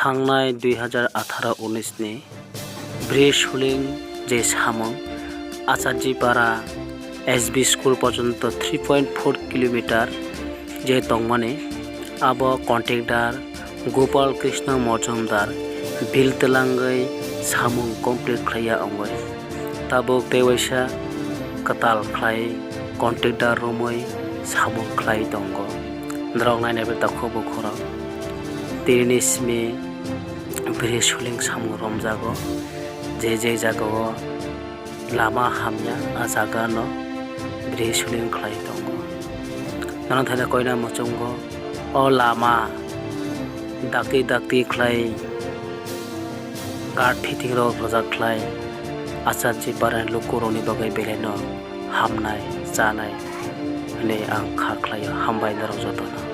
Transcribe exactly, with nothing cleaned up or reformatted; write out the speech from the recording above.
Thangnai dui hazar atharo unis ni Brisuling je samung Acharjipara S B school porjonto three point four kilometer je tongmani, abo contractor Gopal Krishna Mojumdar bill twlangwi samung complete khlaiya wngwi. Tabuk tei waisa kwtal khlai contractor romwi samung khlai tongo. Norok nainai bai takhuk bukhurok. Tinini simi Brisuling samung romjago, je je jagao lama hamya, a jagano Brisuling khlai tongo. Nang thaina koina muchungo, o lama dakti dakti khlai guard fitting rok rwjak khlai Acharjipara ni lukurokni bagwi belaino hamnai chanai hwnwi ang kha khlaio. Hambai norok jotono.